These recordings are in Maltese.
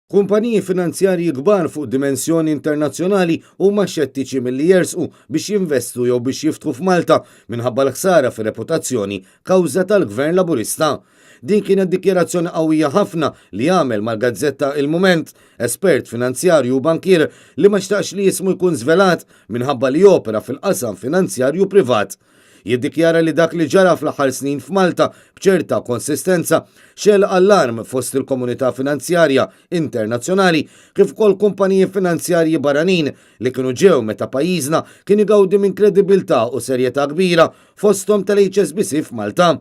Kumpaniji finanzjarji kbar fuq dimensjoni internazzjonali huma xettiċi milli jersqu biex jinvestu jew biex jiftħu f'Malta minħabba l-ħsara fir-reputazzjoni kawża tal-Gvern Laburista. Din kienet dikjarazzjoni qawwija ħafna li għamel mal-gazzetta Il-Mument, espert finanzjarju u bankier li ma xtaqx li ismu jkun żvelat minħabba li jopera fil-qasam finanzjarju privat. Jiddikjara li dak li ġara fl-aħħar snin f'Malta b'ċerta konsistenza xegħel allarm fost il-komunità finanzjarja internazzjonali kif ukoll kumpaniji finanzjarji barranin li kienu ġew meta pajjiżna kien igawdi minn kredibilità u serjetà kbira fosthom tal-HSBC f'Malta.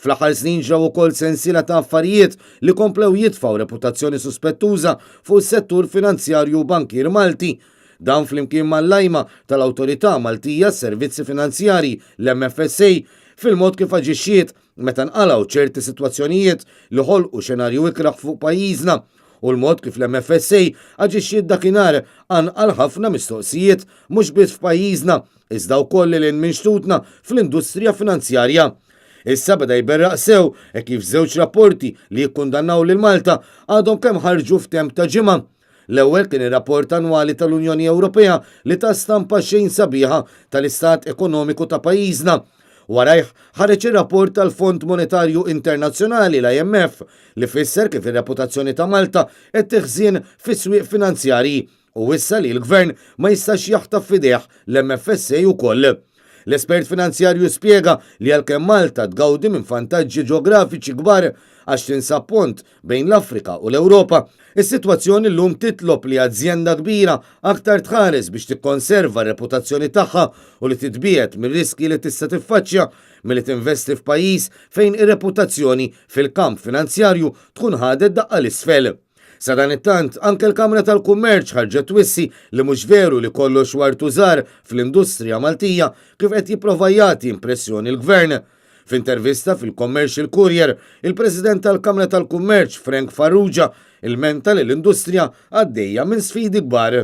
Fl-aħħar snin ġraw ukoll sensiela ta' affarijiet li komplew jitfgħu reputazzjoni suspettuża fuq is-settur finanzjarju u bankier Malti. Dan flimkien mal-lajma tal-Awtorità Maltija għas-Servizzi Finanzjarji, l-MFSA, fil-mod kif aġixxiet meta nqalgħu ċerti sitwazzjonijiet li ħolqu xenarju ikrah fuq pajjiżna u l-mod kif l-MFSA aġixxiet dakinhar qanqal ħafna mistoqsijiet mhux biss f'pajjiżna iżda wkoll lil hinn minn xtutna fl-industrija finanzjarja. Issa beda jberraq sew hekk kif żewġ rapporti li jikkundannaw lil Malta għadhom kemm ħarġu f'temp ta' ġimgħa. L-ewwel kien ir-rapport annwali tal-Unjoni Ewropea li ta stampa xejn sabiħa tal-istat ekonomiku ta' pajjiżna. Warajh ħareġ ir-rapport tal-Fond Monetarju Internazzjonali, l-IMF, li fisser kif ir-reputazzjoni ta' Malta qed tiħżien fis-swieq finanzjarji u wissa li l-Gvern ma jistax jaħtaf f'idejh l-MFSA ukoll. L-espert finanzjarju spjega li għalkemm Malta tgawdi minn vantaġġi ġeografiċi kbar għax tinsab pont bejn l-Afrika u l-Ewropa, is-sitwazzjoni llum titlob li azjenda kbira aktar tħares biex tikkonserva r-reputazzjoni tagħha u li titbiegħed mir-riskji li tista' tiffaċċja milli tinvesti f'pajjiż fejn ir-reputazzjoni fil-kamp finanzjarju tkun ħadet daqqa 'l isfel. Sadanittant, anke l-Kamra tal-Kummerċ ħarġet twissi li mhux veru li kollox wartu żgħar fl-industrija Maltija kif qed jipprova jagħti impressjoni l-Gvern. F'intervista fil-Commercial Courier, il-President tal-Kamra tal-Kummerċ Frank Farrugia ilmenta li l-industrija għaddejja minn sfidi kbar.